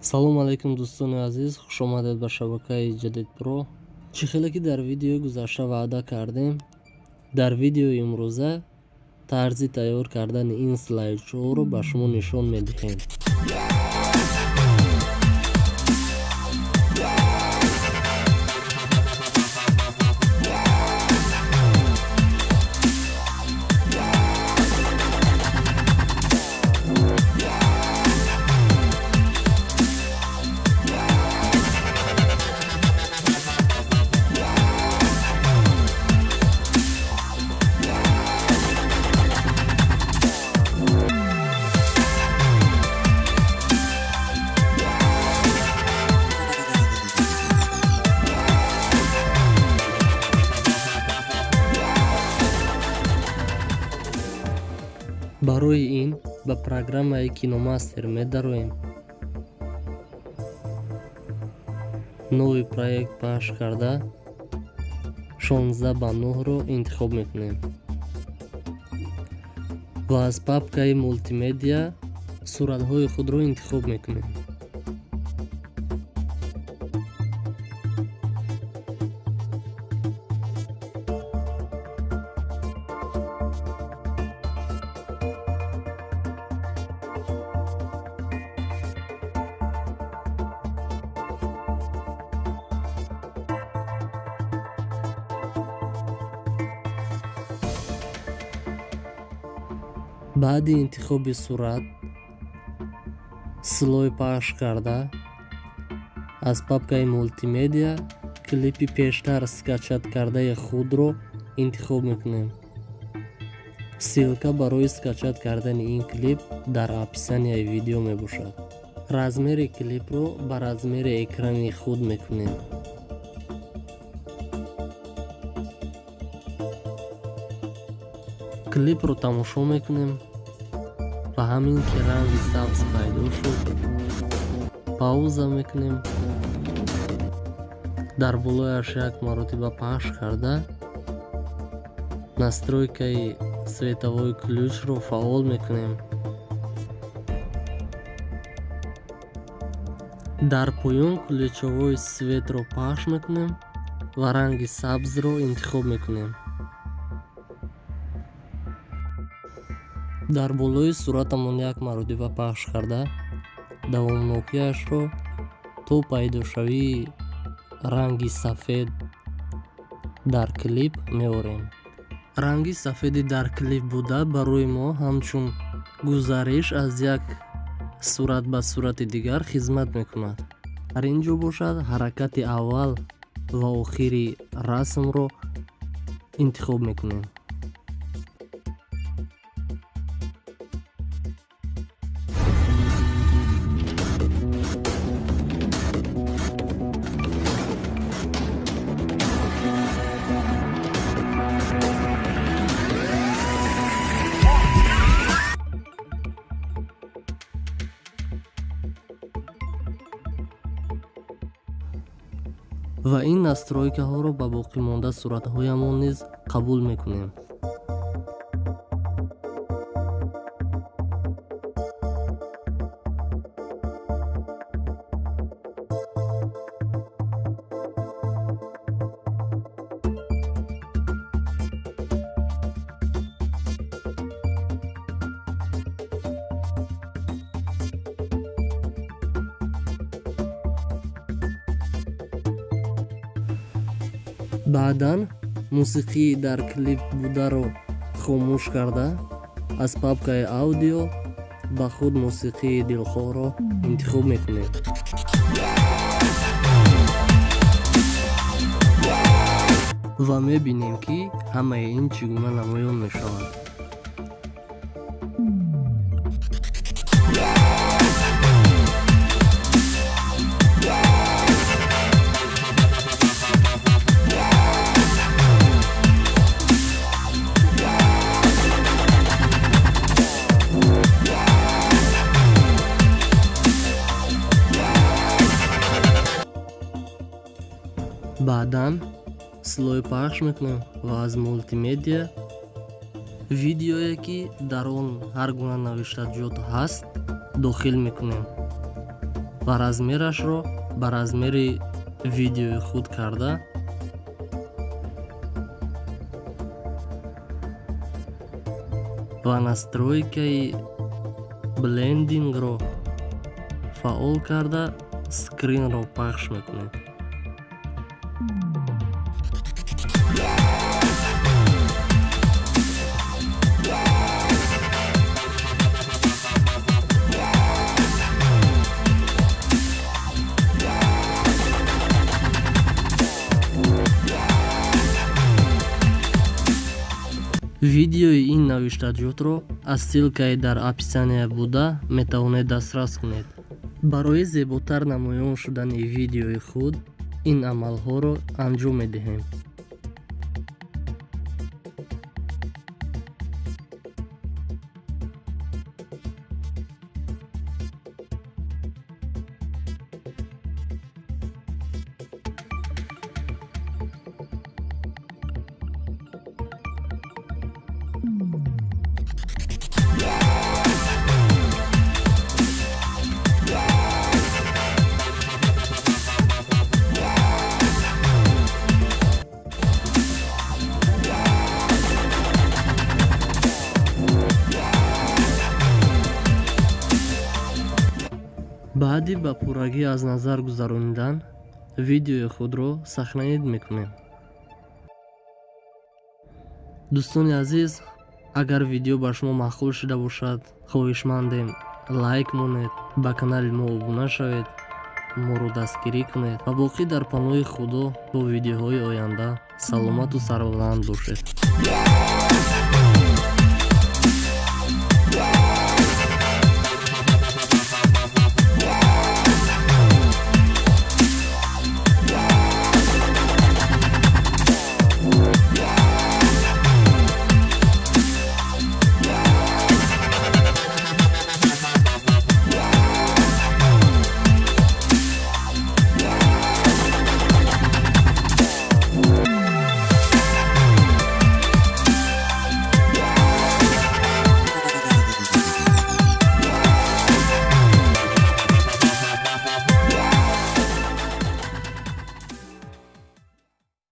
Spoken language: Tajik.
Салому алайкум, дӯстони азиз, хушомадед ба шабакаи Ҷадид Про. Чӣ хеле ки дар видеои гузашта ваъда кардем, дар видеои имрӯза тарзи тайёр кардани ин слайд-шоуро ба шумо нишон медиҳем. Барои ин ба программаи Киномастер медароем, новый проект пахш карда, 16 ба 9-ро интихоб мекунем ва аз папкаи мултимедиа суратҳои худро интихоб мекунем. Баъди интихоби сурат, слой пахш карда, аз папкаи мултимедиа клипи пештар скачать кардаи худро интихоб мекунем. Ссылка барои скачать кардани ин клип дар описанияи видео мебошад. Размери клипро ба размери экрани худ мекунем. Клипро тамошо мекунем ва ҳамин ки ранги сабз пайдо шуд, пауза мекунем, дар болояш як маротиба пахш карда, настройкаи световой ключро фаъол мекунем. Дар поён ключевой светро пахш мекунем ва ранги сабзро интихоб мекунем. Дар болои суратамон як маротиба пахш карда, давомнокиашро то пайдошавии ранги сафед дар клип меорем. Ранги сафеди дар клип буда барои мо ҳамчун гузариш аз як сурат ба сурати дигар хизмат мекунад. Дар ин ҷо бошад, ҳаракати аввал ва охири расмро интихоб мекунем. Ва ин настройкаҳоро ба боқимонда суратҳоямон низ қабул мекунем. Баъдан мусиқии дар клип бударо хомӯш карда, аз папкаи аудио ба худ мусиқии дилхоҳро интихоб мекунем. Ва мебинем, ки ҳамаи ин чӣ гуна намоён мешавад. Баъдан слой пахш мекунем ва аз мултимедиа видеое, ки дар он ҳар гуна навиштаҷот ҳаст, дохил мекунем. Ва размерашро ба размери видеои худ карда, ва настройкаи блендингро фаъол карда, скринро пахш мекунем. Видеои ин навиштаҷотро аз ссылкаи дар описания буда метавонед дастрас кунед. Барои зеботар намоён шудани видеои худ ин амалҳоро анҷом медиҳем. Баъди ба пуррагӣ аз назар гузаронидан, видеои худро сохранить мекунем. Дӯстони азиз, агар видео ба шумо маъқул шуда бошад, хоҳишмандем, лайк монед, ба канали мо обуна шавед, моро дастгирӣ кунед ва боқӣ дар паноҳи Худо то видеоҳои оянда. Саломату сарбаланд бошед.